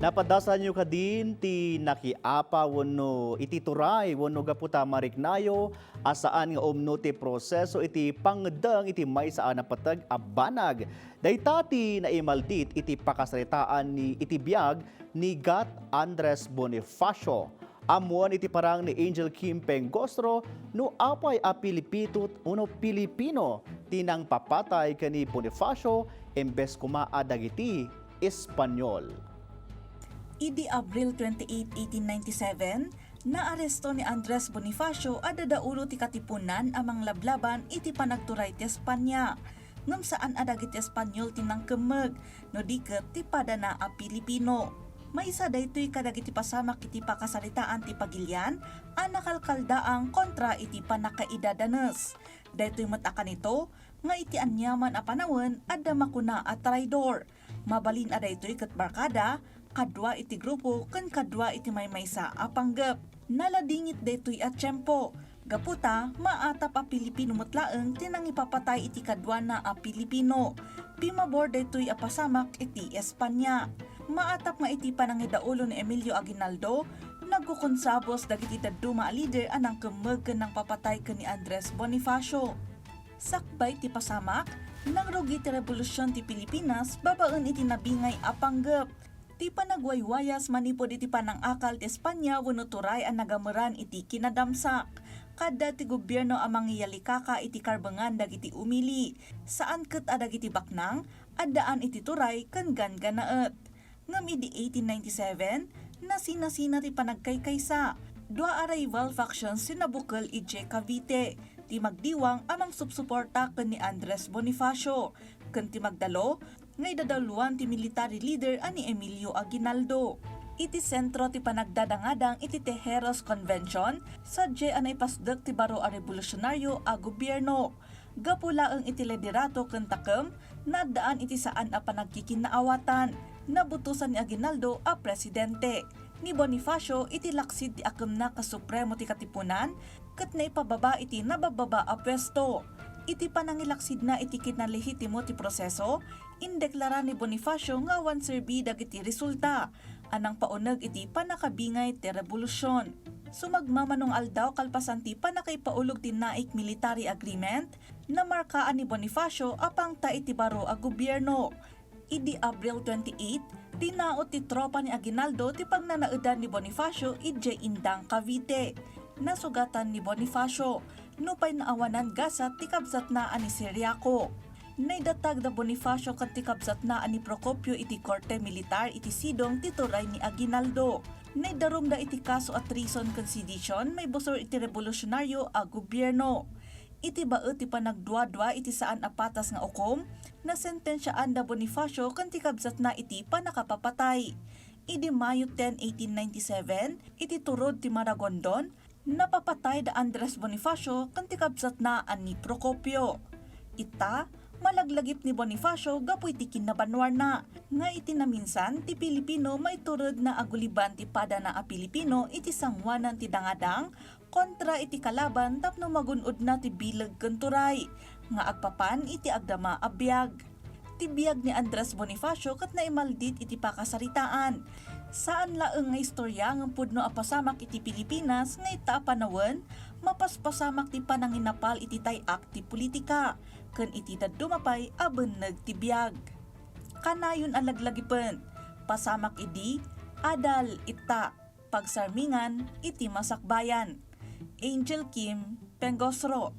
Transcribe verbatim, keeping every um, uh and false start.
Napadasanyo kadin ti nakiapa wenno iti turay wenno gapu ta mariknayo a saan nga umno ti proseso iti pangngeddeng iti maysa a napateg a banag? Dayta ti naimaldit iti pakasaritaan ni, iti biag ni Gat Andres Bonifacio. Ammoen iti parang ni Angel Kim Pengosro no apay a Pilipito wenno Pilipino ti nangpapatay ken ni Bonifacio imbes koma a dagiti Espanyol. Idi Abril twenty-eight, eighteen ninety-seven, naaresto ni Andres Bonifacio a dadaulo ti katipunan a manglablaban iti panagturay ti Espanya. Ngem saan a dagiti Espanyol ti nangkemmeg, no di ket ti padana a Pilipino. Maysa daytoy kadagiti pasamak iti pakasaritaan ti pagilian a nakalkaldaang kontra iti pannakaidadanes. Daytoy met a kanito nga iti aniaman a panawen adda makuna a traidor. Mabalin a daytoy ket barkada kadua iti grupo ken kadua iti maymaysa a panggep. Naladingit daytoy a tiempo, gapu ta maatap a Pilipino met laeng ti nangipapatay iti kaduana a Pilipino. Pimabor daytoy a pasamak iti Espanya. Maatap nga iti panangidaulo ni Emilio Aguinaldo, nagkukonsabos dagiti dadduma a lider a nangkemmeg ken nangpapatay ken ni Andres Bonifacio. Sakbay ti pasamak, nangrugi ti rebolusyon ti Pilipinas babaen iti nabingay a panggep. Ti panagwaywayas manipud iti panangakal ti Espanya wenno turay a nagameran iti kinadamsak. Kaadda ti gobierno a mangiyalikaka iti karbengan dagiti umili. Saan ket a dagiti baknang, addaan iti turay ken ganggannaet. Ngem idi eighteen ninety-seven, nasinasina ti panagkaykaysa. Dua a rival factions ti nabukel idiay Cavite, ti magdiwang a mangsupsuporta ken ni Andres Bonifacio, ken ti magdalo nga idadauluan ti military leader a ni Emilio Aguinaldo. Iti sentro ti panagdadangadang iti Tejeros Convention, sadiay a naipasdek ti baro a rebolusyonaryo a gobierno. Gapu laeng iti liderato ken takem, naaddaan iti saan a panagkikinnaawatan. Nabutosan ni Aguinaldo a presidente. Ni Bonifacio iti laksid ti akemna kas supremo ti katipunan, ket naipababa iti nababbaba a puesto. Iti panangilaksidna iti kinalehetimo ti proseso, indeklara ni Bonifacio nga awan serbi dagiti resulta a nangpauneg iti pannakabingay ti rebolusyon. Sumagmamano nga aldaw kalpasan ti pannakaipaulog ti Naik Military Agreement, namarkaan ni Bonifacio a pangta iti baro a gobierno. Idi Abril twenty-eight, tinaud ti tropa ni Aguinaldo ti pagnanaedan ni Bonifacio idiay Indang, Cavite. Nasugatan ni Bonifacio, nupay naawanan gasat ti kabsatna a ni Ciriaco. Naidatag da Bonifacio ken ti kabsatna a ni Procopio iti korte militar iti sidong ti turay ni Aguinaldo. Naidarumda iti kaso a treason ken sedition maibusor iti rebolusyonaryo a gobierno. Iti baet ti panagduadua iti saan a patas nga ukom, nasentensiaan da Bonifacio ken ti kabsatna iti pannakapapatay. Idi Mayo ten, eighteen ninety-seven, iti turod ti Maragondon, napapatay da Andres Bonifacio ken ti kabsatna a ni Procopio. Ita, malaglagip ni Bonifacio gapu iti kinnabanwarna, nga iti naminsan ti Pilipino maituredna a guliban ti padana a Pilipino iti sanguanan ti dangadang kontra iti kalaban tapno magun-odna ti bileg ken turay nga agpapan iti agdama a biag. Ti biag ni Andres Bonifacio ket naimaldit iti pakasaritaan. Saan laeng nga istorya ngem pudno a pasamak iti Pilipinas nga ita a panawen, mapaspasamak ti pananginapal iti tay-ak ti politika ken iti dadduma pay a benneg ti biag. Kanayon a laglagipen, pasamak idi, adal ita, pagsarmingan iti masakbayan. Angel Kim Pengosro.